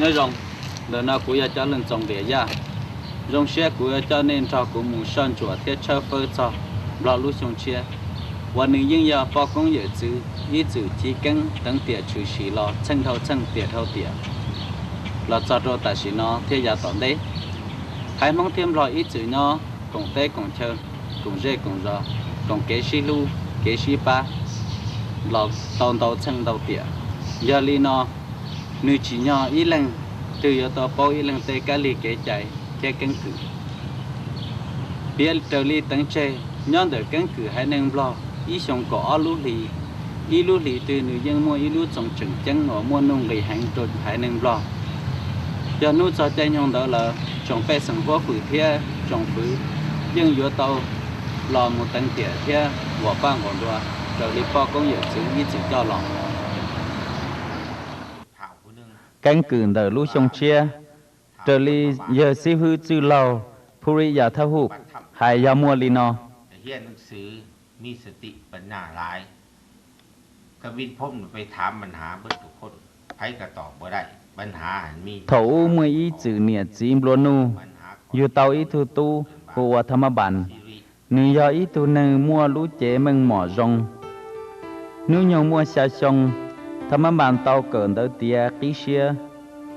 Nyob zoo, ntawm no kuv yog Cov Leej Txoos Riam Yaj. Zoo siab kuv yuav coj nej nrog kuv mus soj ntsuam thiab tshawb fawb txog Nplog lub xyoo tshiab, uas nws yeej yog poj koob yawm txwv ib txwm chiv keeb teev tiam tshwm sim los txheej dhau txheej tiam dhau tiam los txog rau tam sim no thiab yav tom ntej. Haiv Hmoob thiab Nplog ib txwm nyob koom teb koom chaw, koom zej koom zos, koom kev sib hlub kev sib pab los tau ntau txheej ntau tiam. Yog li no, nws tsim nyog ib leeg twg yuav tau paub ib leeg tej kab lig kev cai thiab keeb kwm. Piav raws li teev tseg, nyob ntawm keeb kwm haiv neeg Nplog ib xyoo kaum ob lub hlis, ib lub hlis twg nws yeej muaj ib lub txoos tseem ceeb uas muaj nuj nqis heev rau haiv neeg Nplog. Yog hnub txog caij nyoog ntawd lawm, tsoom pej xeem huab hwm thiab tsoom fwv yeej yuav tau los mus teev tiam thiab nquas paj nquas npua raws li poj koob yawm txwv ib txwm coj los. Keeb kwm ntawm lub xyoo tshiab, raws li yawg xib hwb Txwj Laug Phuriya Thawj Huj hais yog muaj li no. Thaum ub muaj ib txwm niam txiv nplua nuj, yug tau ib tug tub hu ua Tha Mab Npas. Nws yog ib tug neeg muaj lub cev meej mom zoo. Hnub nyoog muaj xya xyoo, Tha Mab Npas tau kawm ntawv tiav qib siab,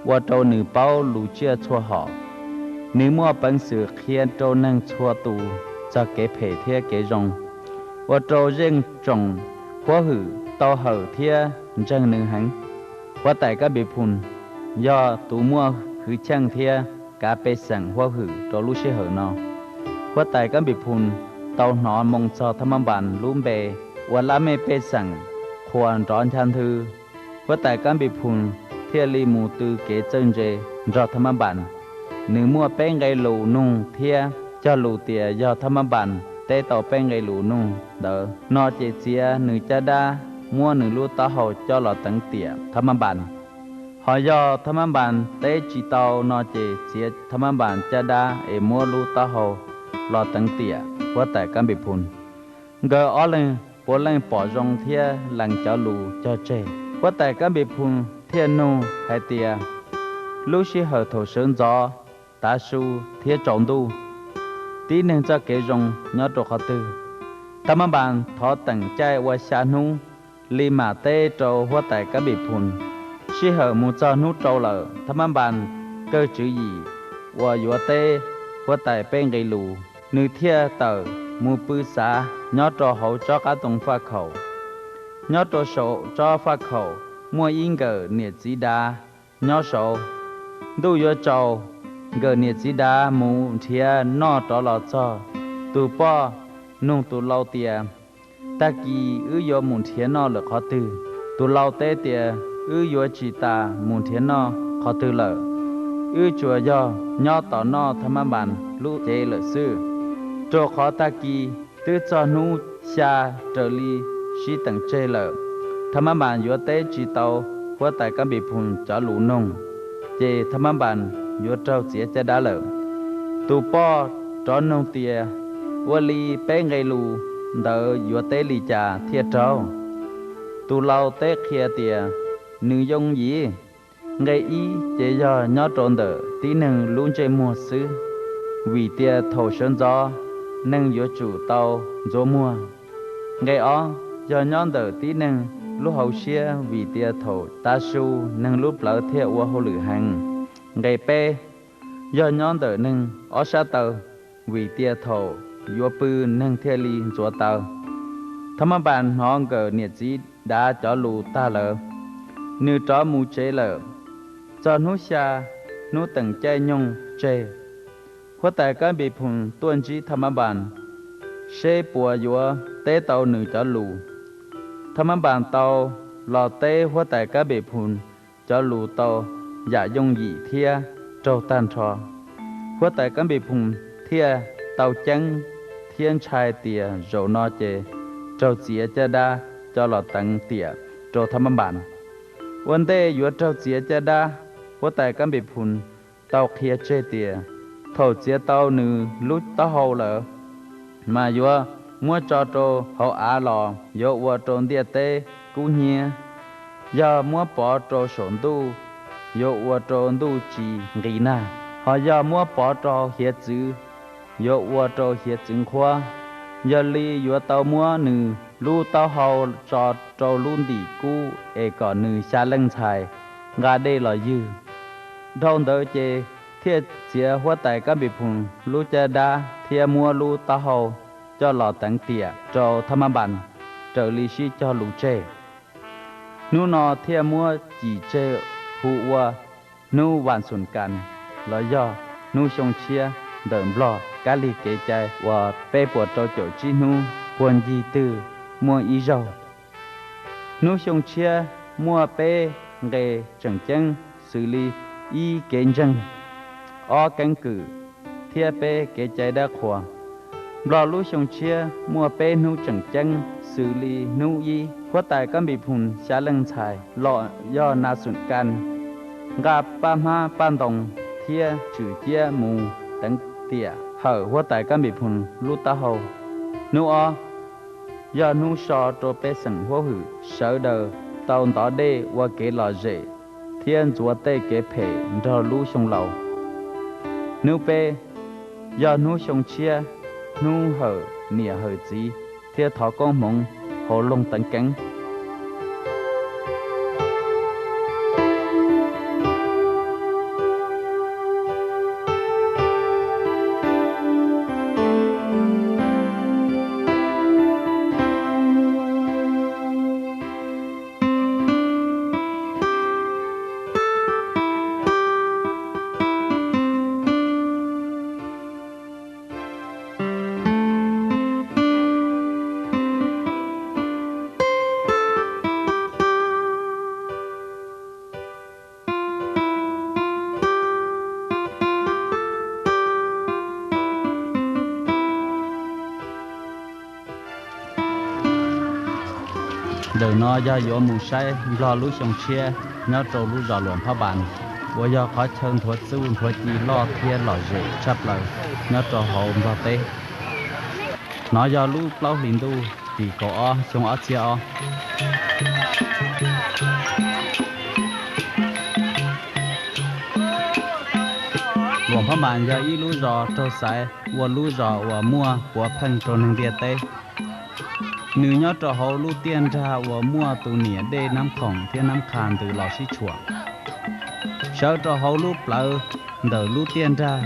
ua rau nws paub lus tsiaj txhua hom. Nws muaj peev xwm qhia rau neeg txhua tus txog kev phem thiab kev zoo, ua rau zej tsoom huab hwm tau hawm thiab ntseeg nws heev. Huab tais Kab Npis Phum yog tus muaj hwj chim thiab kav pej xeem huab hwm rau lub sij hawm no. Huab tais Kab Npis Phum tau hnov moo txog Tha Mab Npas lub npe ua lab mej pej xeem qhuas nrov ncha nthwv. Huab tais Kab Npis Phum thiaj li mus tw kev txawj ntse nrog Tha Mab Npas. Nws muaj peb nqe lus nug thiab cog lus tias yog Tha Mab Npas teb tau peb nqe lus nug ntawd no ces txiav nws caj dab, muab nws lub taub hau coj los teev tiam Tha Mab Npas. Ho yog Tha Mab Npas teb tsis tau no ces txiav Tha Mab Npas caj dab es muab lub taub hau los teev tiam huab tais Kab Npis Phum. Nkawd ob leeg puav leej pom zoo thiab lees cov lus cog tseg. Huab tais Kab Npis Phum thiaj nug hais tias, lub sij hawm thaum sawv ntxov, tav su thiab tsaus ntuj, tib neeg txoj kev zoo nyob rau qhov twg? Tha Mab Npas thov teem caij ua xya hnub li mam teb rau huab tais Kab Npis Phum. Sij hawm mus txog hnub rau lawm, Tha Mab Npas kawg tswv yim uas yuav teb huab tais peb nqe lus. Nws thiaj tawm mus pw xav nyob rau hauv tsob qab ntoo faj khaum. Nyob rau saum tsob faj khaum muaj ib nkawm niam txiv dav nyob saud. Ntuj yuav tsaus, nkawm niam txiv dav mus nrhiav noj rov los txog. Tus poj nug tus lau tias, tag kis wb yuav mus nrhiav noj lawm qhov twg? Tus lau teb tias, wb yuav tsis tas mus nrhiav noj qhov twg lawm, wb tsuas yog nyob tos noj Tha Mab Npas lub cev lawm xwb, rau qhov tag kis twb txog hnub xya raws li sib teem tseg lawm. Tha Mab Npas yuav teb tsis tau huab tais Kab Npis Phum cov lus nug, ces Tha Mab Npas yuav raug txiav caj dab lawm. Tus poj rov nug tias, ua li peb nqe lus ntawd yuav teb li cas thiaj raug? Tus lau teb qhia tias, nws yooj yim. Nqe ib ces yog nyob rau ntawm tib neeg lub ntsej muag xwb, vim tias thaum sawv ntxov neeg yuav tsum tau ntxuav muag. Nqe ob yog nyob ntawm tib neeg lub hauv siab, vim tias thaum tav su neeg lub plawv thiaj ua hauj lwm heev. Nqe peb yog nyob ntawm neeg ob sab taw, vim tias thaum yuav pw neeg thiaj li ntxuav taw. Tha Mab Npas hnov nkawm niam txiv dav cov lus tag lawm, nws rov mus tsev lawm. Txog hnub xya, hnub teem caij nyoog tseg, huab tais Kab Npis Phum tuaj ntsib Tha Mab Npas seb puas yuav teb tau nws cov lus. Tha Mab Npas tau los teb huab tais Kab Npis Phum cov lus tau yam yooj yim thiab raug tag nrho. Huab tais Kab Npis Phum thiaj tau ceeb thiab ntshai tias zaum no ces raug txiav caj dab coj los teev tiam rau Tha Mab Npas. Ua ntej yuav raug txiav caj dab, huab tais Kab Npis Phum tau qhia tseg tias thaum txiav tau nws lub taub hau lawm, mas yuav muab tso rau hauv av los yuav ua rau ntiaj teb kub hnyiab. Yog muab pov rau saum ntuj yuav ua rau ntuj tsis nqis nag, ho yog muab pov rau hiav txwv yuav ua rau hiav txwv nqhuab. Yog li yuav tau muab nws lub taub hau tso rau lub ntim kub es kom nws xya leej ntxhais nqa dej los ywg. Dhau ntawd ces thiaj txiav huab tais Kab Npis Phum lub caj dab thiab muab lub taub hau coj los teev tiam rau Thab Mab Npas raws li sib cog lus tseg. Hnub no thiaj muab cim tseg hu ua hnub Vas Xum Kas los yog hnub xyoo tshiab ntawm Nplog kab lig kev cai uas peb puas rau caum tsib hnub puag ncig twg muaj ib zaug. Hnub xyoo tshiab muaj peb nqe tseem ceeb xws li ib kev ntseeg, ob keeb kwm thiab peb kev cai dab qhuas. Nplog lub xyoo tshiab muaj peb hnub tseem ceeb xws li hnub ib, huab tais Kab Npis Phum xya leej ntxhais los yog Nas Xum Kas nqa paj hmab paj ntoos thiab tswm ciab mus teev tiam hawm huab tais Kab Npis Phum lub taub hau. Hnub ob yog hnub so rau pej xeem huab hwm sawv daws tau ntov dej ua kev lom zem thiab ntxuav tej kev phem nrog lub xyoo laus. Hnub peb yog hnub xyoo tshiab, hnub hawm niam hawm txiv thiab thov koob hmoov hauv loog teev keev. Ntawm no yog yuav mus saib Nplog lub xyoo tshiab nyob rau lub zos Luam Phab Npas, uas yog qhov chaw nthuav txuj nthuav ci loj thiab lom zem tshaj plaws nyob rau hauv Nplog teb. Nov yog lub plaub hlis ntuj tim kaum ob xyoo ob txhiab ob. Luam Phab Npas yog ib lub zos raug xaiv ua lub zos uas muaj puav pheej rau neeg ntiaj teb. Nws nyob rau hauv lub tiaj nrag uas muaj tus niam dej Nab Khoom thiab Nab Qha ntws los sib tshuam. Sawv rau hauv lub plawv ntawm lub tiaj nrag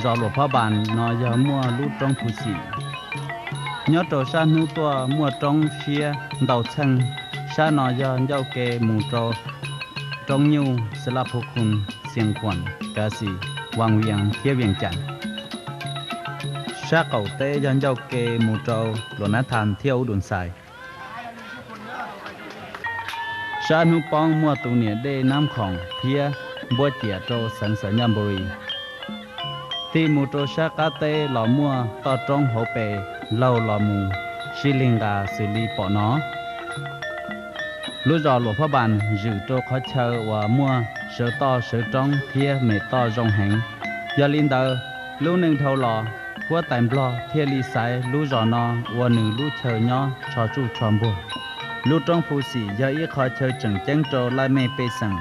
zos Luam Phab Npas no yog muaj lub roob Phu Xim. Nyob rau sab hnub tuaj muaj roob siab ntau txheej, sab no yog ncauj ke mus rau roob nyuj Xas Las Phu Khum, Xias Khuam, Kas Xis, Vas Vias thiab Vias Cas. Sab qaum teb yog ncauj ke mus rau Luam Nab Thas thiab Ub Dum Xais. Sab hnub poob muaj tus niam dej Nab Khoom thiab npuab ciam rau xeev Xais Nyaj Npu Lis. Tig mus rau sab qab teb los muaj toj roob hauv pes laug los mus sib lig nqa xws li pom no. Lub zos Luam Phab Npas zwm rau qhov chaw uas muaj sawv toj sawv roob thiab me toj zoo heev. Yog li ntawd, lub neej dhau los, huab tais Nplog thiaj li xaiv lub zos no ua nws lub chaw nyob tsho tsuj tsho npuag. Lub roob Phu Xim yog ib qho chaw tseem ceeb rau laj mej pej xeem.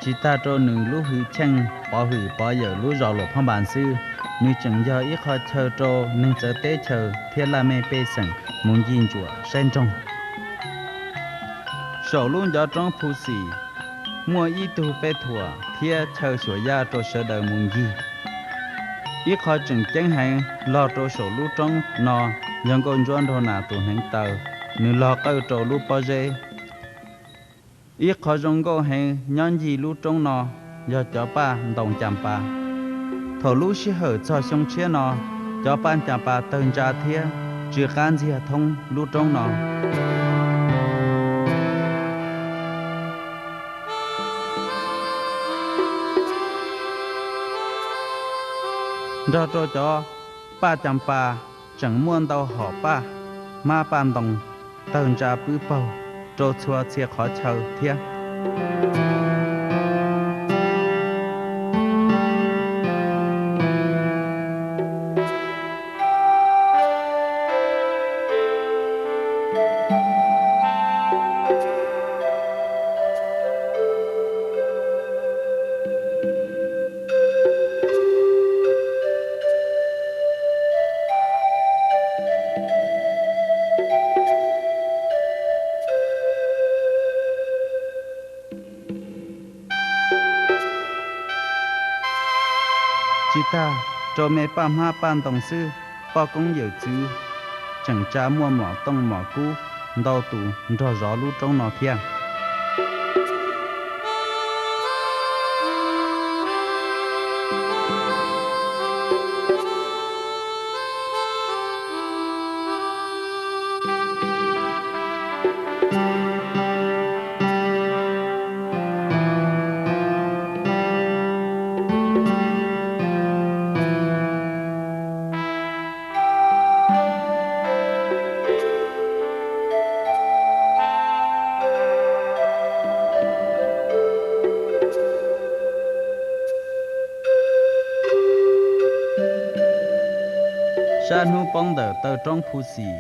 Tsis tag rau nws lub hwj chim pov hwm pov yawm lub zos Luam Phab Npas xwb, nws tseem yog ib qho chaw rau neeg txawv teb chaws thiab laj mej pej xeem mus ncig ntsuam saib nroog. Saum lub ncov roob Phu Xim muaj ib tug pej thuam thiab chaw xyuas yaj rau sawv daws mus ncig. Ib qho tseem ceeb heev log rau saum lub roob no yog Nkauj Ntsuab Nraug Nas tus hneev taw, nws log qawj rau lub pob zeb. Ib qho zoo nkauj heev nyob ncig lub roob no yog cov paj ntoos cas pas. Thaum lub sij hawm txog xyoo tshiab no, cov paj cas pas tawg ntsa thiab tsw qab ntxiag thoob lub roob no. Nrog rau cov paj cas pas tseem muaj ntau hom paj, hmab paj ntoos, tawg ntsa pwb paug rau txhua txhia qhov chaw thiab. Tsis tag rau me paj hmab paj ntoo xwb, poj koob yawm txwv tseem tsa muaj mom tooj mom kub ntau tus nrog zov lub roob no thiab. Sab hnub poob ntawm taw roob Phu Xim,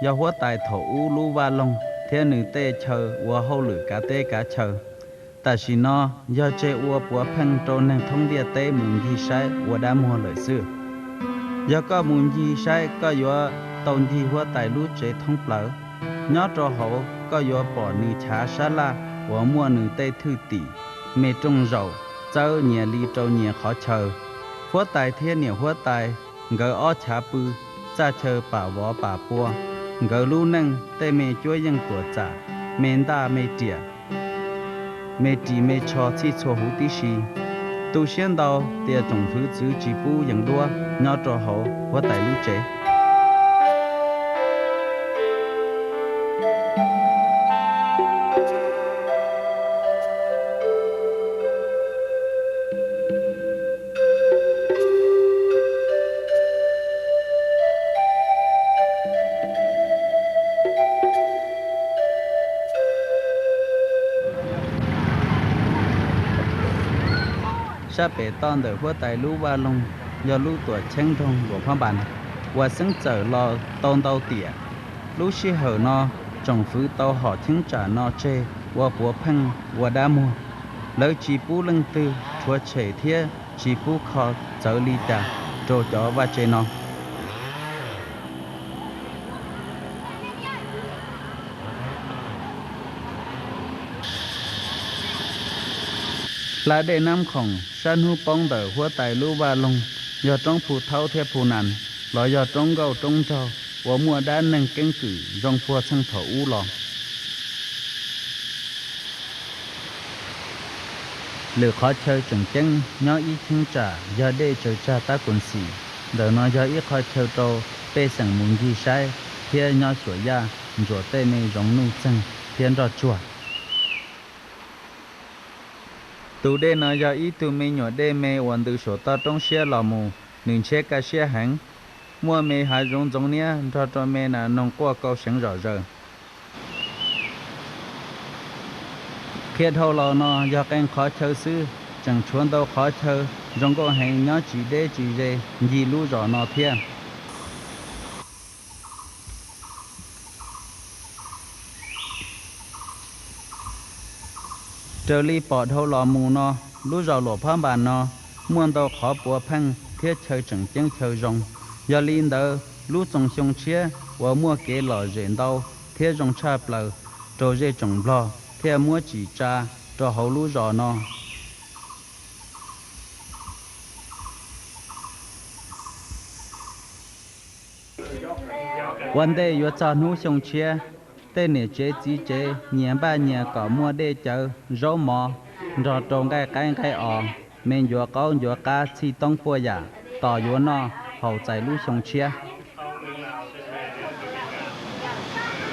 yog huab tais thaum ub lub vaj loog thiab nws tej chaw ua hauj lwm kav teb kav chaw. Tam sim no yog tseg ua puav pheej rau neeg thoob ntiaj teb mus ncig saib ua dab muag lawm xwb. Yog koj mus ncig saib koj yuav tau ncig huab tais lub tsev thoob plaws. Nyob rau hauv koj yuav pom nws chav sab laj uas muaj nws tej thwj tim, me rooj zaum txawb nyias li rau nyias qhov chaw. Huab tais thiab niam huab tais nkawd ob chav pw, txaj chaw pam vov pam pua. Nkawd lub neej tej me cuab yeej tuam txam, me ntaj me riam, me ris me tsho txhij txhua huv tib si. Tu siab ntau tias tsoom hwv txwv tsis pub yees duab nyob rau hauv huab tais lub tsev. Sab pem toj ntawm huab tais lub vaj loog yog lub tuam cheeb nroog Luam Phab Npas uas xeeb txawm los tau ntau tiam. Lub sij hawm no, tsoom fwv tau hom cheeb tsam no tseg ua puav pheej ua dab muag. Lawv tsis pub leej twg rhuav tshem thiab tsis pub kho txawv li cas rau cov vaj tse no. Hla dej Nab Khoom sab hnub poob ntawm huab tais lub vaj loog yog roob Phu Thaub thiab Phu Nas, los yog roob nkauj roob nraug uas muaj dab neeg keeb kwm zoo puag txheej thaum ub los. Lwm qhov chaw tseem ceeb nyob ib cheeb tsam yog dej tsaws tsag Tab Kuas Xim. Ntawm no yog ib qhov chaw rau pej xeem mus ncig saib thiab nyob xyuas yaj ntsuas tej me zoov nuj txeeg thiab nroj tsuag. Tus dej no yog ib tug me nyuam dej me uas ntws saum toj roob siab los mus, nws ntshiab kaj siab heev. Muaj me hav zoov ntxoov niab nrog rau me nas noog quaj kau seev zom zaws. Qhia dhau los no yog qee qhov chaw xwb, tseem tshuav ntau qhov chaw zoo nkauj heev nyob tsis deb tsis ze ncig lub zos no thiab. Raws li pom dhau los mus no, lub zos Luam Phab Npas no muaj ntau qhov puav pheej thiab chaw tseem ceeb chaw zoo. Yog li ntawd, lub Txoos Xyoo Tshiab uas muaj kev lom zem ntau thiab zoo tshaj plaws rau zej tsoom Nplog thiaj muab tsim tsa rau hauv lub zos no. Ua ntej yuav txog hnub Xyoo Tshiab, tej niam tsev txiv tsev nyias npaj nyias kom muaj dej cawv, zaub mov, nrog rau nqaij qaib nqaij os, me ncuav qaub ncuav qab txhij toob puaj yam tos yuav noj haus txais lub Xyoo Tshiab.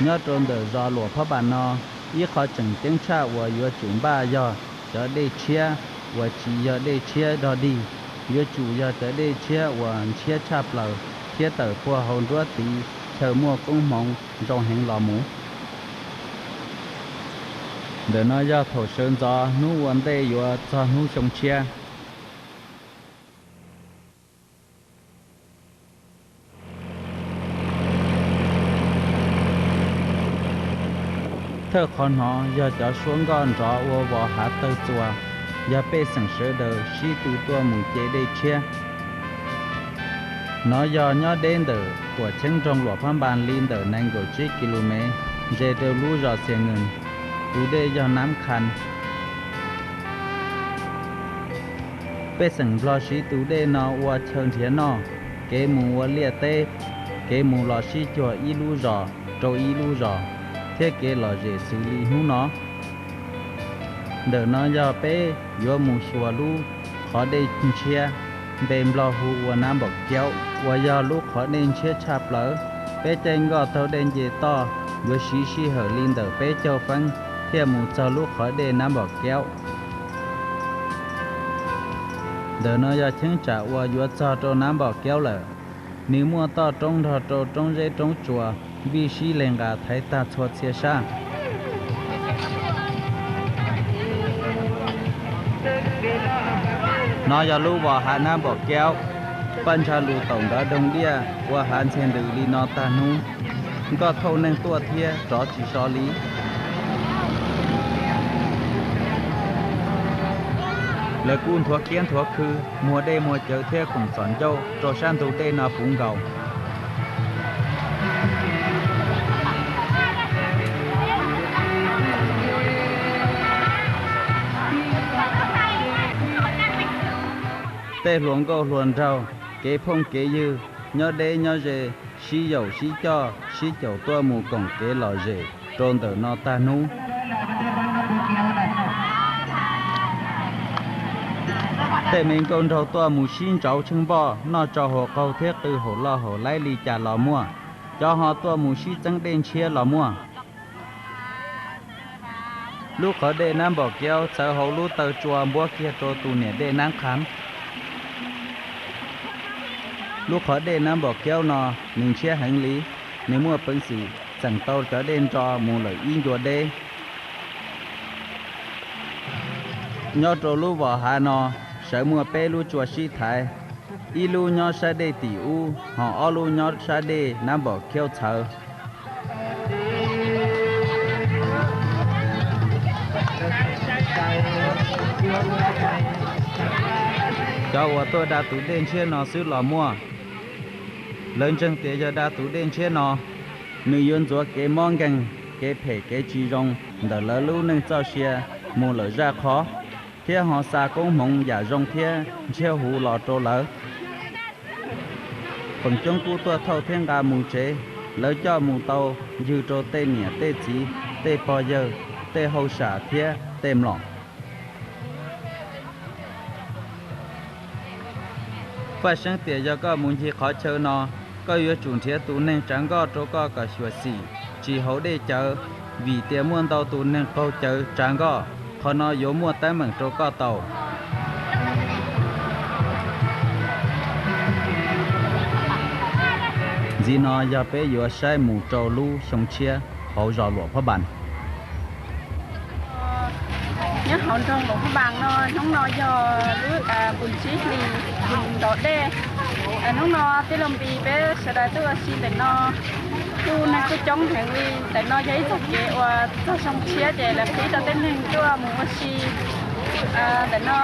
Nyob rau ntawm zos Luam Phab Npas no, ib qho tseem ceeb tshaj uas yuav tsum npaj yog cov dej tshiab uas tsis yog dej tshiab dog dig, yuav tsum yog cov dej tshiab uas ntshiab tshaj plaws thiab tawm puag hauv nruab tiv chaw muaj koob hmoov zoo heev los mus. Ntawm no yog thaum sawv ntxov hnub ua ntej yuav txog hnub Xyoo Tshiab. Thawj qhov hnov yog cov suab nkoj nrov ua vos hav tawg txuas, yog pej xeem sawv daws sib tw tuaj mus ce dej tshiab. Nov yog nyob deb ntawm tuam cheeb nroog Luam Phab Npas li ntawm nees nkaum tsib ki lu mev, ze rau lub zos Xias Nws. Tus dej yog Nab Khas. Pej xeem Nplog siv tus dej no ua chaw nrhiav noj, kev mus ua liaj teb, kev mus los sib cuag ib lub zos rau ib lub zos, thiab kev lom zem xws li hnub no. Ntawm no yog peb yuav mus xyuas lub qhov dej ntshiab, npe Nplog hu ua Nab Npaum Kiaub, uas yog lub qhov dej ntshiab tshaj plaws. Peb caij nkoj taug dej nce toj yuav siv sij hawm li ntawm peb caug feeb thiaj mus txog lub qhov dej Nab Npaum Kiaub. Ntawm no yog cheeb tsam uas yuav txog rau Nab Npaum Kiaub lawm. Nws muaj toj roob nrog rau roob zeb roob tsuas, vij sib lees nqa thaiv tag txhua txhia sab. No yog lub vos hav Nab Npaum Kiaub, paj ntsha lus taum nrov doog diaj ua hav ntxhias ntws li no tag hnub. Nkoj thauj neeg tuaj thiab rov tsis so li. Lawv kuj nthuav kiab nthuav khw, muag dej muag cawv thiab koom txom ncauj rau sab ntug dej no puv nkaus. Tej hluas nkauj hluas nraug, kev phooj kev ywg, nyob deb nyob ze, sib yaum sib coj sib caum tuaj mus koom kev lom zem rau ntawm no tag hnub. Tej me nkauj nraug tuaj mus sib ntsauv tsheej npoj, noj tsau haus qaug thiab qw haum loj haum laib li cas los muaj. Cov ho tuaj mus sib txeeb dej ntshiab los muaj. Lub qhov dej Nab Npaum Kiaub txhawv hauv lub taw tsua npuab kiag rau tus niam dej Nab Qhav. Lub qhov dej Nab Npaum Kiaub no nws ntshiab heev li, nws muaj peev xwm txeem tau cov dej nro mus lawm ib ncua deb. Nyob rau lub vos hav no sawv muaj peb lub tsua sib thaiv, ib lub nyob sab dej tim ub, ho ob lub nyob sab dej Nab Npaum Kiaub txhawv. Cov uas tuaj da tus dej ntshiab no xwb los muaj. Lawv ntseeg tias yog da tus dej ntshiab no, nws yuav ntxuav kev mob nkeeg, kev phem kev tsis zoo ntawm lawv lub neej txoj sia mus lawm zaj qhov, thiab ho xa koob hmoov yam zoo thiab ntshiab huv los rau lawv. Feem coob kuj tuaj thauj thiab nqa mus tsev, lawv coj mus tau ywg rau tej niam tej txiv, tej pog yawg, tej hauj sam thiab tej mlom. Faj seeb tias yog koj mus ncig qhov chaw no, koj yuav tsum nrhiav tus neeg tsav nkoj rau koj kom xyuam xim, tsis haus dej cawv, vim tias muaj ntau tus neeg qaug cawv tsav nkoj, qhov no yuav muaj teeb meem rau koj tau. Ntxiv no yog peb yuav saib mus rau lub xyoo tshiab hauv zos Luam Phab Npas. Nyob hauv nroog Luam Phab Npas no, hnub no yog lub npus tsib hlis npus ntaus dej. Hnub no tij laug Npis peb sawv daws tuaj ua si ntawm no, kuj neeg kuj coob heev li. Ntawm no yog ib txoj kev uas txog xyoo tshiab ces lawv qhib rau tej neeg tuaj mus ua si. Ntawm no,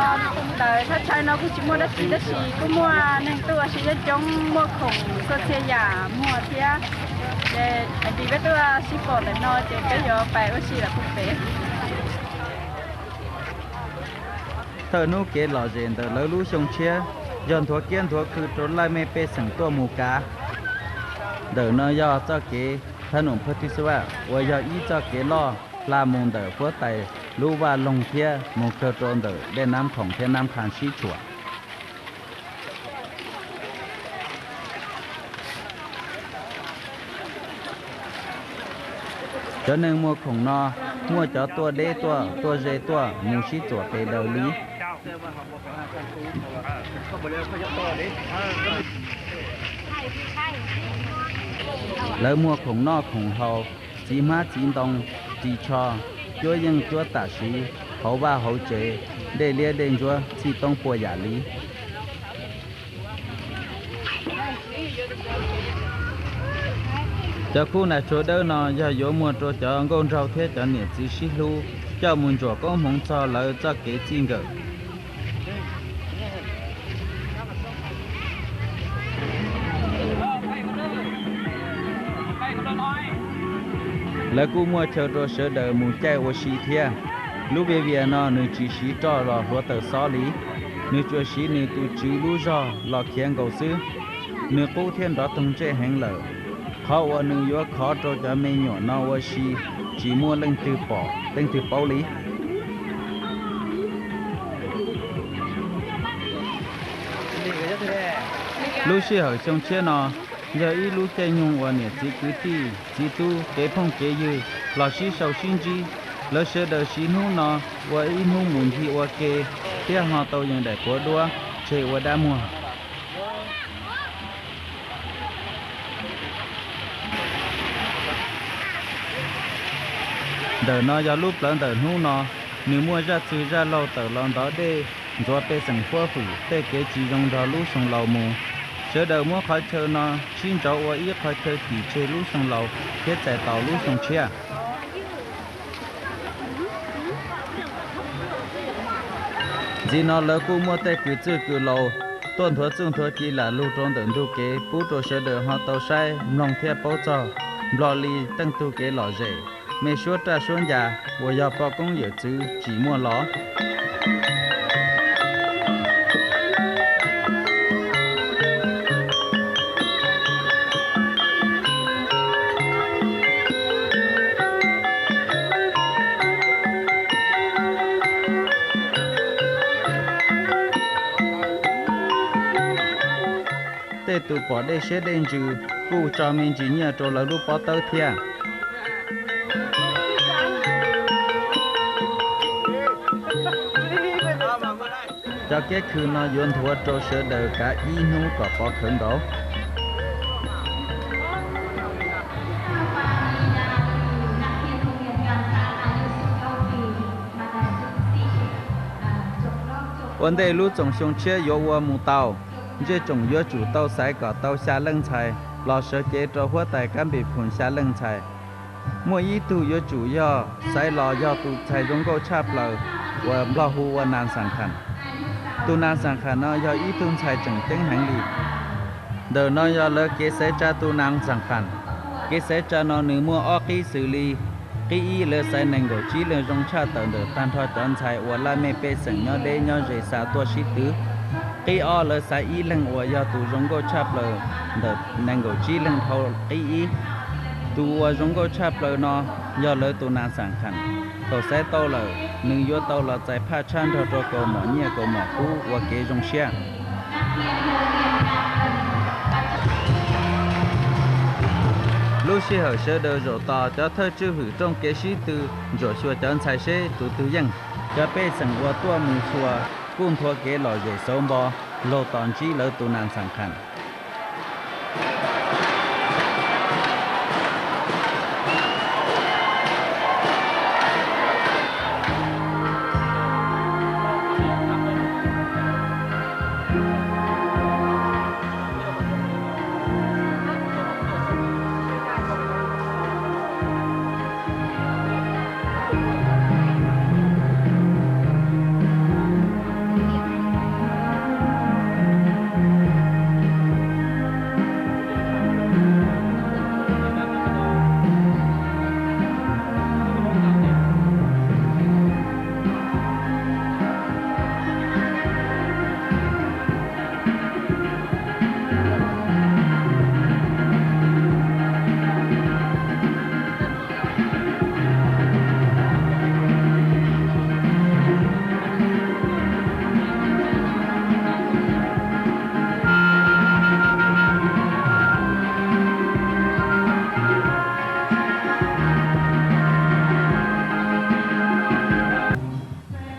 ntawm thaj chaw no kuj tsis muaj dab tsi tab sis kuj muaj neeg tuaj ua si coob coob, muaj khoom txhua txhia yam muag thiab. Ces Npis peb tuaj sib pom ntawm no ces peb yuav pais ua si lawm puag pem. Thawj hnub kev lom zem ntawm lawv lub xyoo tshiab yog nthuav kiab nthuav khw rau laj mej pej xeem tuaj mus kav. Ntawm no yog txoj kev Thab Num Phuj Thij Xub Vaj uas yog ib txoj kev loj hla mus ntawm Huab Tais lub vaj loog thiab mus kawg rau ntawm dej Nab Khoom thiab Nab Qha sib tshuam. Cov neeg muag khoom no muaj cov tuaj deb tuaj, tuaj ze tuaj mus sib txuam pes daws li. Lawv muag khoom noj khoom haus, txiv hmab txiv ntoo, ris tsho, cuab yeej cuab tam sid, hauv vaj hauv tsev, dej liab dej ntsuab txhij toob puas yam li. Cov khub nas tsuag dawb no yog yuav muag rau cov nkauj nraug thiab cov niam txiv sib hlub coj mus ntsuam koob hmoov txog lawv txoj kev txij nkawm. Lawv kuj muaj chaw rau sawv daws mus caij ua si thiab. Lub viav vias no nws tsis siv roj los hluav taws xob li. nws tsuas siv nws tus tswv lub zog los khiav nkaus xwb. Nws qub thiab nrov toog ntsej heev lawm. Qhov uas nws yuav khov rau cov me nyuam no ua si, tsis muaj leej twg pom leej twg paub li. Lub sij hawm xyoo tshiab no, yog ib lub caij nyoog uas niam txiv kwv tij, txiv tub, kev phooj kev ywg los sib sau sib ntsib. Lawv sawv daws siv hnub no ua ib hnub mus ncig ua ke thiab ho tau yees daim quav duab tseg ua dab muag. Ntawm no yog lub plawv ntawm hnub no, nws muaj zaj txwg zaj laug tawm los ntov dej, ntxuav pej xeem huab hwm tej kev tsis zoo nrog lub xyoo laus mus. Sawv daws muab qhov chaw no sib ntsauv ua ib qhov chaw tim tseg lub xyoo laus thiab txais tos lub xyoo tshiab. Ntxiv no lawv kuj muaj tej kws txwj kws laus tuaj nthuav txuj nthuav ci lam lug rau ntawm ntug kev pub rau sawv daws ho tau saib mloog thiab paub txog Nplog li teej tug kev lom zem, me suab raj suab ncas uas yog poj koob yawm txwv tsim muaj los. Tej tus pom dej siab dej ntsws kuj tso me ntsis nyiaj rau lawv lub pob tawb thiab. Cov kiab khw no yuav nthuav rau sawv daws kav ib hnub kom pov khawv nkaus. Ua ntej lub txoos xyoo tshiab yuav ua mus tau, zej tsoom yuav tsum tau xaiv kom tau xya leej ntxhais los sawv cev rau huab tais Kab Npis Phum xya leej ntxhais. Muaj ib tug yuav tsum yog xaiv los yog tus ntxhais zoo nkauj tshaj plaws uas Nplog hu ua Nas Xas Khas. Tus Nas Xas Khas no yog ib tug ntxhais tseem ceeb heev li. Ntawm no yog lawv kev xaiv tsa tus Nas Xas Khas. Kev xaiv tsa no nws muaj ob qib xws li: qib ib, lawv xaiv nees nkaum tsib leeg zoo tshaj tawm ntawm tag nrho cov ntxhais uas laj mej pej xeem nyob deb nyob ze xa tuaj sib twv. Qib ob, lawv xaiv ib leeg uas yog tus zoo nkauj tshaj plaws ntawm nees nkaum tsib leeg dhau qib ib. Tus uas zoo nkauj tshaj plaws no yog lawv tus Nas Xas Khas. Thaum xaiv tau lawm, nws yuav tau los txais phaj tshab nrog rau kaus mom nyiaj kaus mom kub ua kev zoo siab. Lub sij hawm sawv daws zaum tos, cov thawj tswj hwm rooj kev sib tw ntsuam xyuas cov ntxhais seb tus twg yeej. Cov pej xeem uas tuaj mus xyuas kuj nthuav kev lom zem xauv npo laug tos ntsib lawv tus Nas Xas Khas.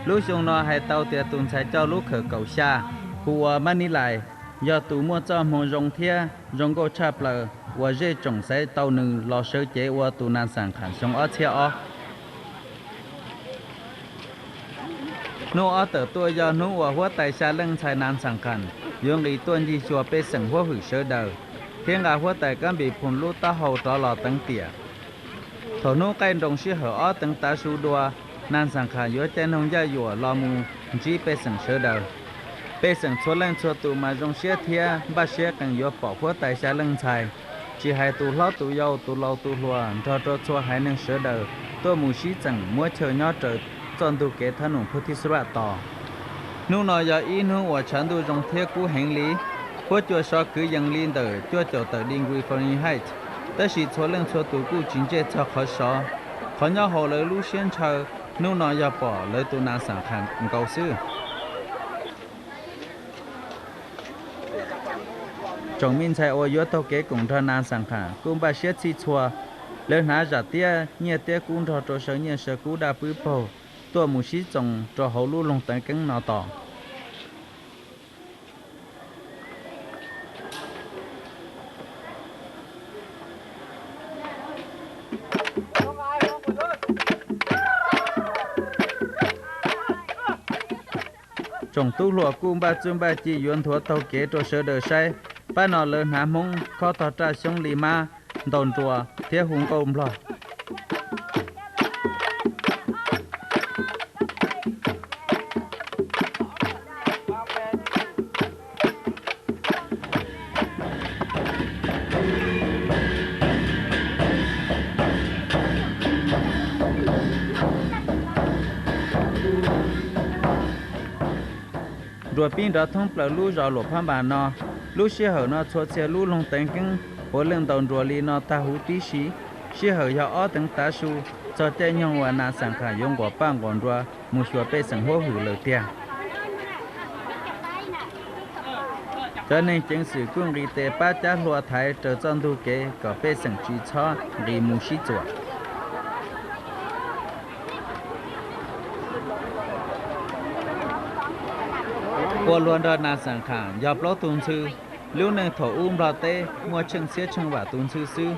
Lub xyoo no hais tau tias tus ntxhais coj lub khawm kaum xya hu ua Mab Nib Lais, yog tus muaj txoj hmoo zoo thiab zoo nkauj tshaj plaws uas zej tsoom xaiv tau nws los sawv cev ua tus Nas Xas Khas xyoo ob txhiab ob. Hnub ob tawm tuaj yog hnub uas huab tais xya leej ntxhais Nas Xas Khas yuav nqis tuaj ncig xyuas pej xeem huab hwm sawv daws, thiab nqa huab tais Kab Npis Phum lub taub hau rov los teev tiam. Thaum hnub qaij nroos sij hawm ob teev tav su dua, Nas Xas Khas yuav caij noog ncaj yuam los mus ntsib pej xeem sawv daws. Pej xeem txhua leej txhua tus mas zoo siab thiab npaj siab qees yuav pom huab tais xya leej ntxhais, tsis hais tus hlob tus yau tus laus tus hluas nrog rau txhua haiv neeg sawv daws tuaj mus sib txeem muab chaw nyob raws txoj ntug kev thab num Phu Thij Xab Vaj tos. Hnub no yog ib hnub uas tshav ntuj zoo thiab kub heev li. Huab cua sov kwv yees li ntawm cuaj caum tawm degree Fahrenheit, tab sis txhua leej txhua tus kuj tsis ntsej txog qhov sov. Qhov nyob hauv lawv lub siab ntshaw hnub no yog pom lawv tus Nas Xas Khas nkaus xwb. Tsoom me ntxhais uas yuav taug kev koom nrog Nas Xas Khas kuj npaj siab txhij txhua. Lawv hnav zam tiab, nyiaj tiab kub nrog rau saw nyiaj saw kub daj pwb paug tuaj mus sib txoos rau hauv lub loog teev keeb no tos. Tsoom tub hluas kuj npaj txuj npaj ci yuav nthuav taug kev rau sawv daws saib. Pab no lawv hnav Hmoob khob tog raj xyoob li mab, ntaus nruas thiab hu nkauj Nplog. Nruas pib nrov thoob plaws lub zos Luam Phab Npas no. Lub sij hawm no txhua txhia lub loog teev keeb puav leej ntaus nruas li no tag huv tib si. Sij hawm yog ob teev tav su, txog caij nyoog uas Nas Xas Khas yuav nquas paj nquas nruas mus xyuas pej xeem huab hwm lawm tiag. Cov neeg ceev xwm kuj nqis tes pab cab hlua thaiv raws txoj ntug kev kom pej xeem tsis txhob nqis mus sib txuas. Ua luag nrog Nas Xas Khas yog plaub tug ntxhw. Lub neej thaum ub Nplog teb muaj tsheej txhiab tsheej vam tus ntxhw xwb.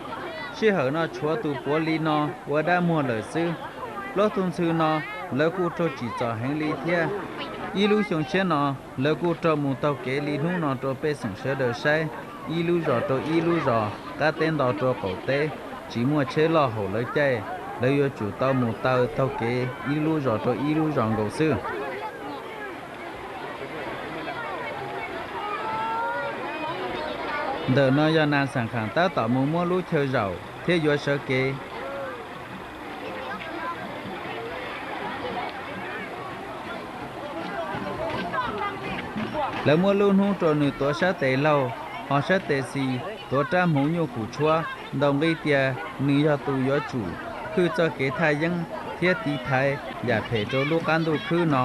Sij hawm no tshuav tus puav li no ua dab muag lawm xwb. Plaub tug ntxhw no lawv kuj raug tsim txom heev li thiab. Ib lub xyoo tshiab no lawv kuj raug mus taug kev li hnub no rau pej xeem sawv daws saib, ib lub zos rau ib lub zos, qab teb nto rau qaum teb, tsis muaj tsheb loj haum lawv caij, lawv yuav tsum tau mus taw taug kev ib lub zos rau ib lub zos nkaus xwb. Ntawm no yog Nas Xas Khas tab tom mus muab lub chaw zaum thiab yuav sawv kev. Lawv muab lub hnub rau nws tuav sab tes laug, ho sab tes xis tuav rab hmuv nyuj qus tshuab, ntaus nqi tias nws yog tus yuav tsum hwj txoj kev thaj yeeb thiab tiv thaiv yam phem rau lub qab ntuj khwb no.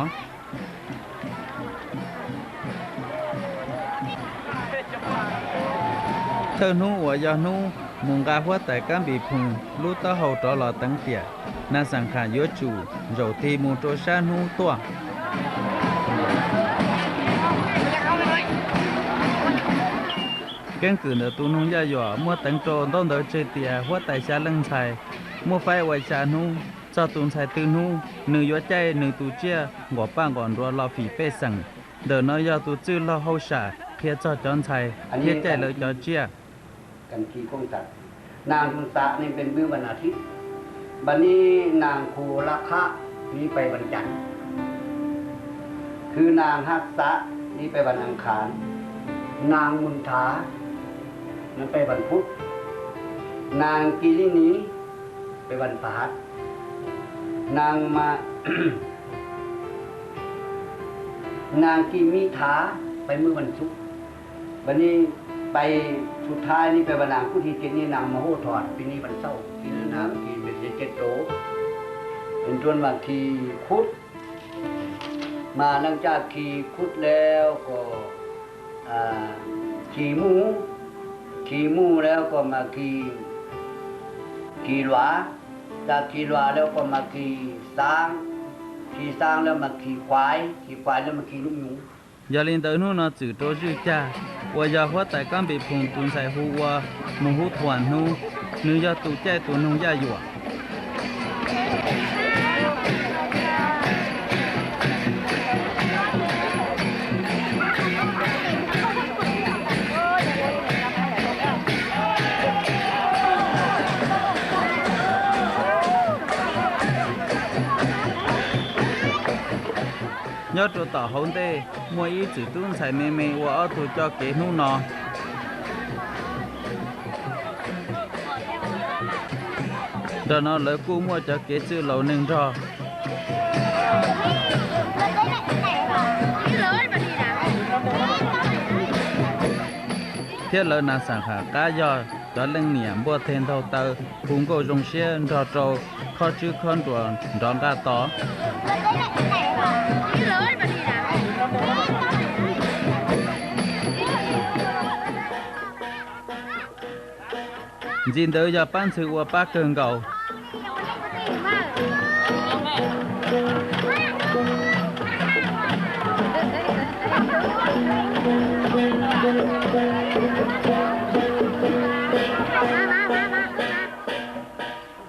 Thawj hnub uas yog hnub mus nqa huab tais Kab Npis Phoos lub taub hau rov los teev tiam, Nas Xas Khas yuav tsum zaum tig mus rau sab hnub tuaj. Keeb kwm ntawm tus noog Yaj Yuam muaj teev rau ntaub ntawv tseg tias huab tais xya leej ntxhais muaj faib ua xya hnub, txog tus ntxhais twg hnub nws yuav caij nws tus tsiaj nquam paj nquam nruas los fim pej xeem. Ntawm no yog tus txwj laug hauj sam qhia txog cov ntxhais thiab caij lawv cov tsiaj. Nag Kum Xam ni peb npwb vas as thiv, npas ni nag Kum Las Kham ni peb vas cas, hwj nag Haj Xam ni peb vas as khav, nag Mus Thav ni peb vas phuv, nag Kis Lis Nis peb vas pha hav, nag Kis Mis Thav peb npwb vas xub, npas ni peb xub thaib ni peb vas nag Kuj His Ces ni nag Mas Hauj Thom peb ni vas xauj, Kis Lis Nas Kis Mes Xes Ces Tov, Nruas Mas Kis Khuv, Mas Leej Caj Kis Khuv lawm ko Kis Muj, Kis Muj lawm ko Mas Kis, Kis Luas, Caj Kis Luas lawm ko Mas Kis Xaab, Kis Xaab lawm Mas Kis Kuaiv, Kis Kuaiv lawm Mas Kis Nub Nyoov. Yog li ntawd hnub no txwm rau Zwj Cag uas yog huab tais Kab Npis Phoos tus ntxhais hu ua Mus Hub Thuam hnub, nws yog tus caij tus noog Yaj Yuam. Nyob rau tom hauv ntej muaj ib txwm tub ntxhais me me ua ob tug coj kev hnub no. Nrog no lawv kuj muaj cov kev txwj laus neeg nrog. Thiab lawv nas xam kham qab yog cov leej niam npuaj teg ntaug taw, hu nkauj zoo siab nrog rau khob tswb khob nruas nrov nqaj tos. Ntxiv ntawd yog pab ntxhw ua pab kawg nkaus.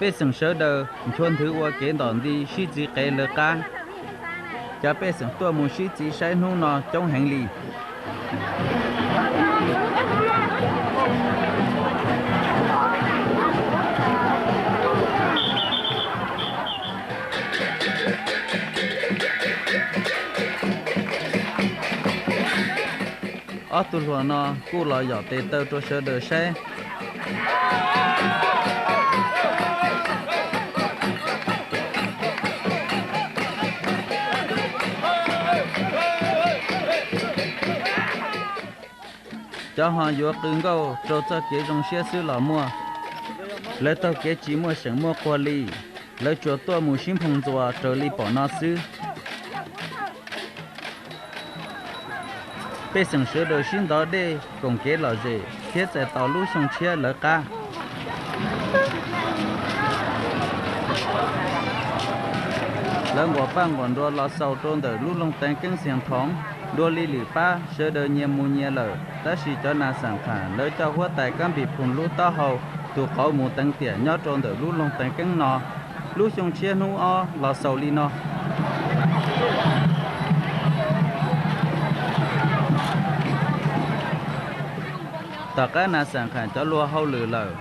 Pej xeem sawv daws nchuav nthwv ua kev ntom nti sib txiv qev lawv qab. Cov pej xeem tuaj mus sib txiv saib hnub no coob heev li. Ob tug hluas no kuj los yom tes taw rau sawv daws saib. Cov ho yuav qw nkauj rau txoj kev zoo siab xwb los muaj. Lawv taug kev tsis muaj seem muaj quag li, lawv tsuas tuaj mus sib nphoo ntxuas raws li pom no xwb. Pej xeem sawv daws sib ntov dej koom kev lom zem thiab txais tos lub xyoo tshiab lawv qab. Lawv nquas paj nquas nruas los xaus rau ntawm lub loog teev keeb Xias Thoov. Dua li lwm pab sawv daws nyias mus nyias lawm, tab sis cov nas xam kham lawv coj huab tais Kab Npis Phoo lub taub hau tus qauv mus teev tiam nyob rau ntawm lub loog teev keeb no. Lub xyoo tshiab hnub ob los xaus li no. Tom qab nas xam kham cov luag hauj lwm lawm,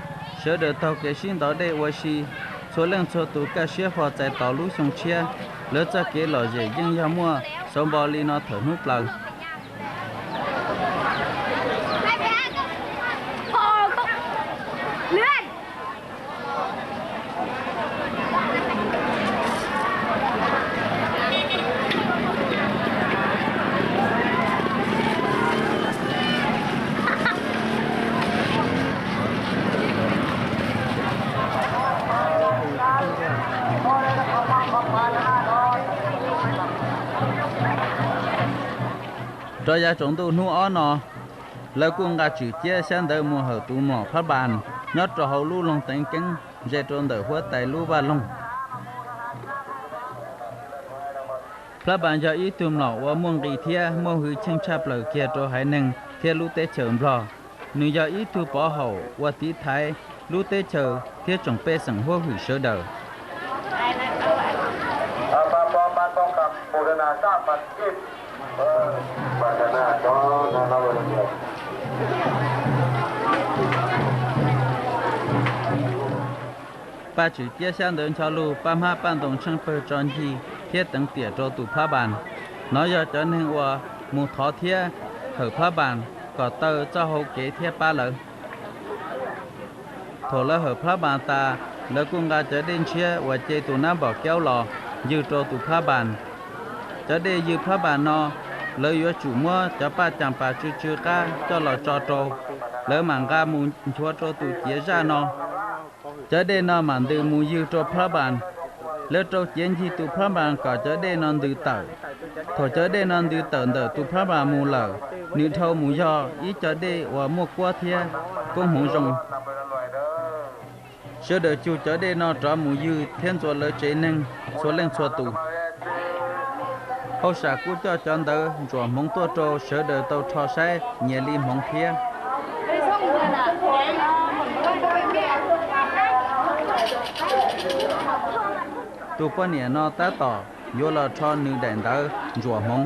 sawv daws taug kev sib ntov dej ua si, txhua leej txhua tus kaj siab fo txais tos lub xyoo tshiab. Lawv txoj kev lom zem yeej yog muaj xauv npo li no thawm hnub plaws. Rov yav tsaus ntuj hnub ob no, lawv kuj nqa tswm ciab xyab ntawv mus hawm tus mom Phab Npas nyob rau hauv lub loog teev keeb ze rau ntawm huab tais lub vaj loog. Phab Npas yog ib tug mlom uas muaj nqis thiab muaj hwj chim tshaj plaws kiag rau haiv neeg thiab lub teb chaws Nplog. Nws yog ib tug pov haum uas tiv thaiv lub teb chaws thiab tsoom pej xeem huab hwm sawv daws. Paj tswm ciab xyab ntawv ncho lug paj hmab paj ntoo tsheej pawg tso ncig thiab teev tiam rau tus Phab Npas. Nov yog cov neeg uas mus thov thiab hawm Phab Npas kom taw txoj hau kev thiab pab lawv. Thaum lawv hawm Phab Npas tas, lawv kuj nqa cov dej ntshiab uas ce tus nab npom kaub los ywg rau tus Phab Npas. Cov dej ywg Phab Npas no, lawv yuav tsum muab cov paj cam pas tsw tsw qab coj los tso rau, lawv mam nqa mus nchuav rau tus ciav zaj no. Cov dej no mam ntws mus ywg rau Phab Npas. Lawv rau ciav ncig tus Phab Npas kom cov dej no ntws tawm. Thaum cov dej no ntws tawm ntawm tus Phab Npas mus lawm, nws dhau mus yog ib co dej uas muaj kuab thiab koob hmoov zoo. Sawv daws cug cov dej no rov mus ywg thiab ntxuav lawv tsev neeg txhua leej txhua tus. Hauj sam kuj coj cov ntawv ntsuam hmoov tuaj rau sawv daws tau rho saib nyias li hmoov thiab. Tus poj niam no tab tom yuav los rho nws daim ntawv ntsuam hmoov.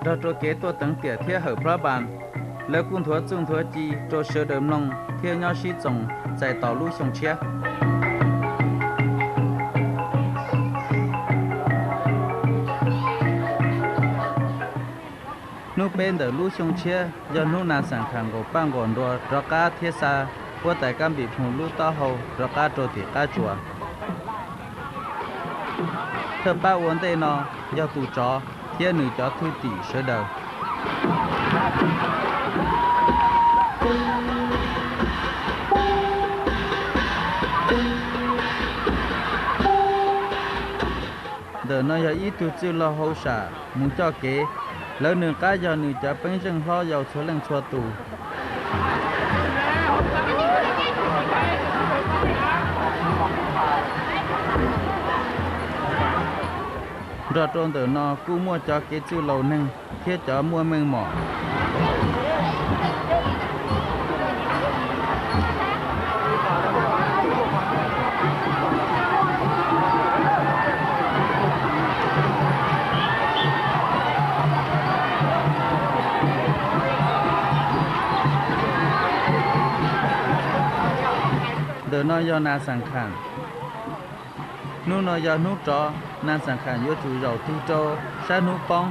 Nrog rau kev tuaj teev tiam thiab hawm Phab Npas, lawv kuj nthuav txuj nthuav ci rau sawv daws mloog thiab nyob sib txoos txais tos lub xyoo tshiab. Hnub peb ntawm lub xyoo tshiab yog hnub nas xeem kham nqaum paj nqaum nruas rov qab thiab xa huab tais Kab Npis Phoo lub taub hau rov qab rau tim qab tsuas. Tus pab ua ntej no yog tus tsov thiab nws cov thwj tim sawv daws. Ntawm no yog ib tug txwj laug hauj sam mus coj kev, lawv nws qab yog nws cov peeb zeej hlob yau txhua leej txhua tus. Nrog rau ntawm no kuj muaj cov kev txwj laus neeg thiab cov muaj meej mom. Ntawm no yog Nas Xas Khas. Hnub no yog hnub rov, Nas Xas Khas yuav tsum zaum tig rau sab hnub poob,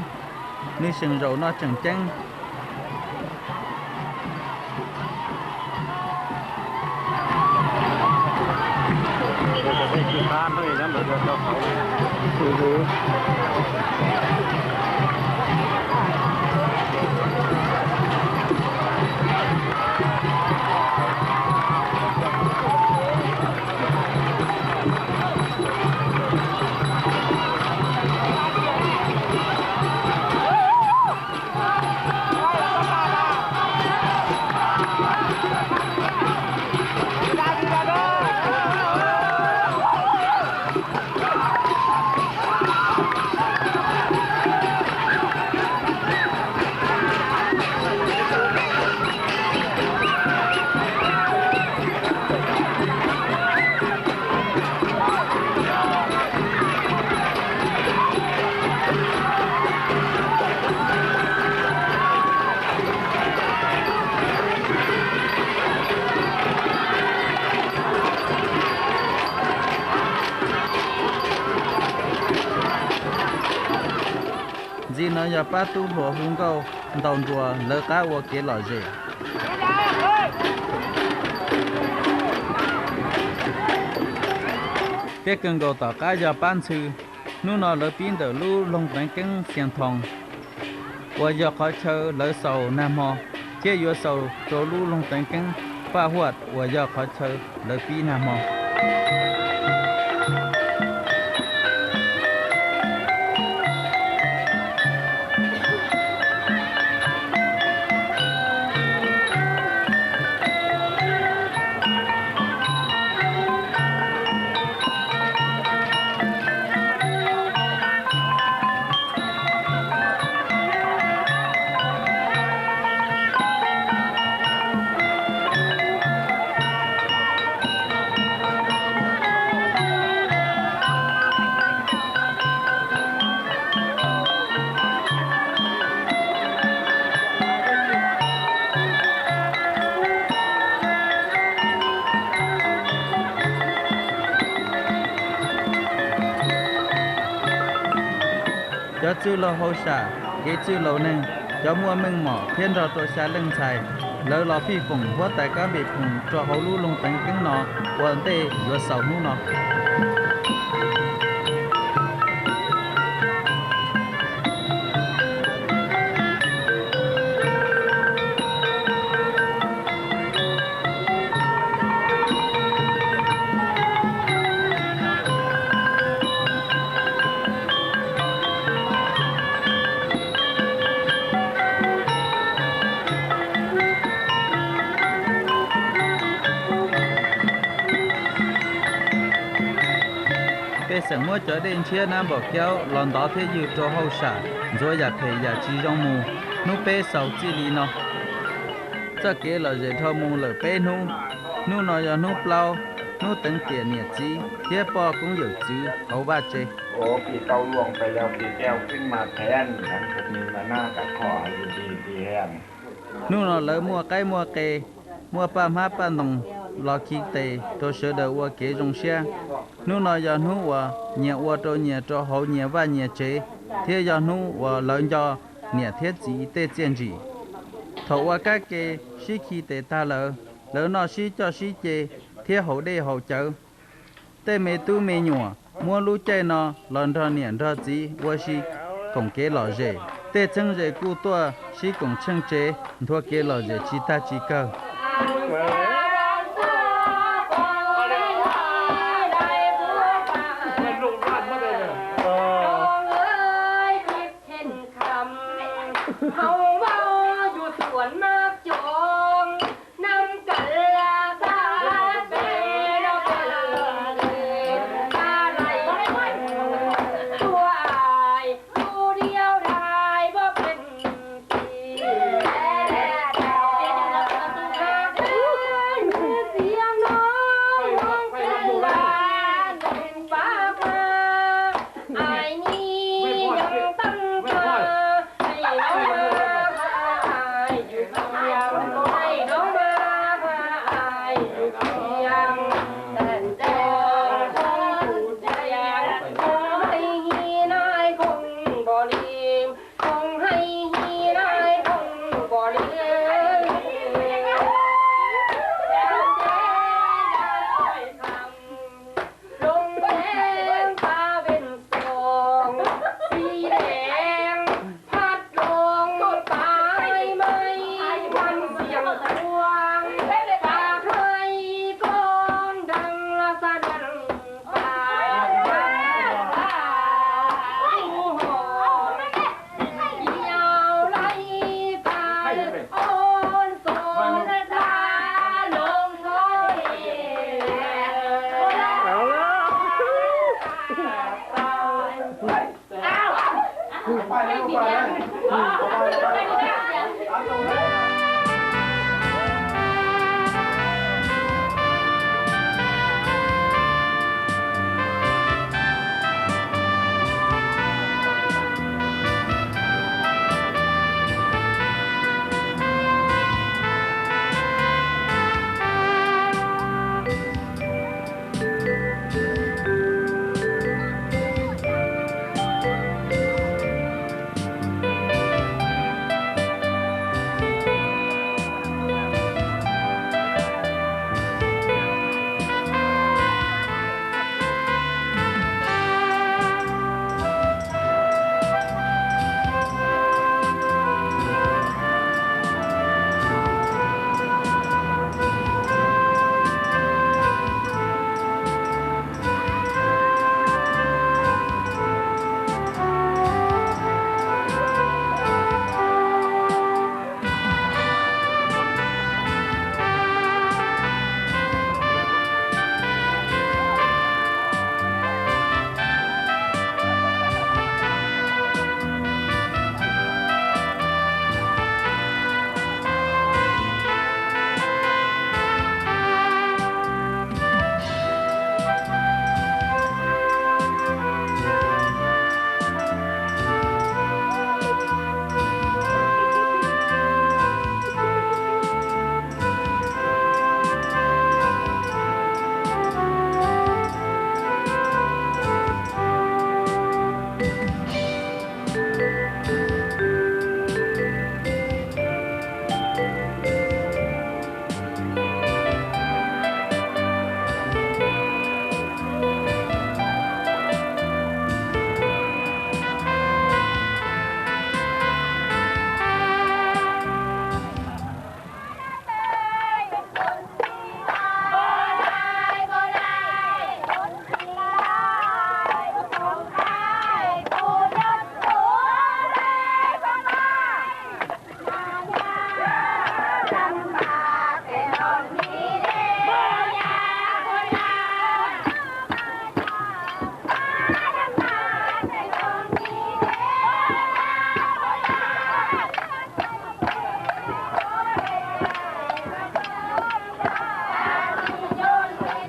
nws seem zaum no tseem ceeb. Ntxiv no yog pab tub hluas hu nkauj ntaus nruas lawv qab ua kev lom zem. Thiab kawg nkaus tom qab yog pab ntxhw. Hnub no lawv pib ntawm lub loog teev keeb Xias Thoos uas yog qhov chaw lawv xaus nag hmo, thiab yuav xaus rau lub loog teev keeb Paj Huaj uas yog qhov chaw lawv pib nag hmo. Cov txwj laug hauj sam, kev txwj laus neeg, cov muaj meej mom thiab nrog rau xya leej ntxhais, lawv los fij foom huab tais kab npe phoom rau hauv lub loog teev keeb no ua ntej yuav xaus hnub no. Pej xeem muab cov dej ntshiab nab npaum kiaub los ntov thiab ywg rau hauj sam ntxuav yam phem yam tsis zoo mus, hnub peb xaus txij li no. Txoj kev lom zem dhau mus lawm peb hnub. Hnub no yog hnub plaub, hnub teev tiam niam txiv thiab poj koob yawm txwv hauv vaj tse. Hnub no lawv muaj qaib muaj qe, muaj paj hmab paj ntoos los khi tes rau sawv daws ua kev zoo siab. Hnub no yog hnub uas nyias ua rau nyias rau hauv nyias vaj nyias tsev, thiab yog hnub uas lawv nco niam thiab txiv tej txiaj ntsim. Thaum ua kab ke sib khi tes tag lawm, lawv noj sib coj sib ce thiab haus dej haus cawv. Tej me tub me nyuam Muab lub caij no los nrog niam nrog txiv ua si koom kev lom zem. Tej txheeb ze kuj tuaj sib koom tsheej tsev nthua kev lom zem tsis tag tsis kawg.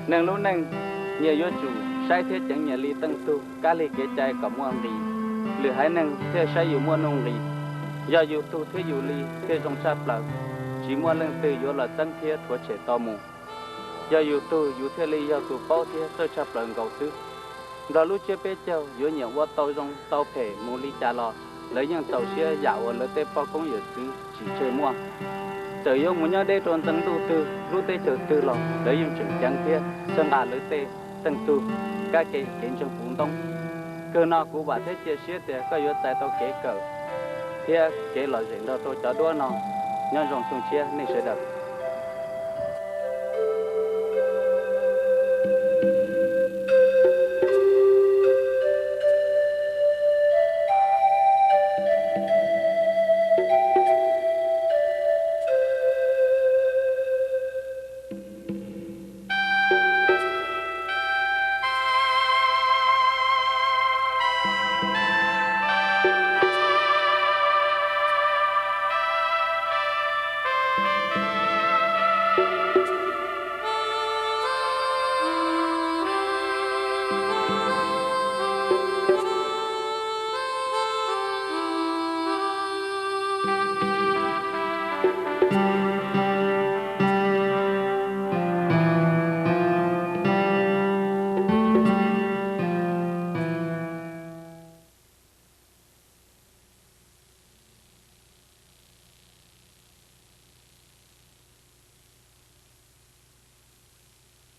Neeg lub neej, nyias yuav tsum saib thiab ceev nyias li teej tug kab lig kev cai kom muaj nqis, lwm haiv neeg thiaj saib yus muaj nuj nqis. Yog yus tug thiab yus li thiaj zoo tshaj plaws, tsis muaj leej twg yuav los txeeb thiab rhuav tshem tau mus. Yog yus tug yus thiaj li yog tus paub thiab txawj tshaj plaws nkaus xwb. Nplog lub tsiab peb caug yuav nyiam ua tau zoo tau phem mus li cas los lawv yeej txaus siab yam uas lawv tej poj koob yawm txwv tsis tseg muaj. Txawm yuav mus nyob deb rau ntxeev ntuj twg lub teb chaws twg los lawv yeej tseem ceev thiab txhawb nqa lawv tej Leej tug kab ke kev ntseeg puv ntoob. Kawg no kuv vam thiab cia siab tias koj yuav txais tau kev kawm thiab kev lom zem nrog rau cov duab no. Nyob zoo xyoo tshiab nej sawv daws.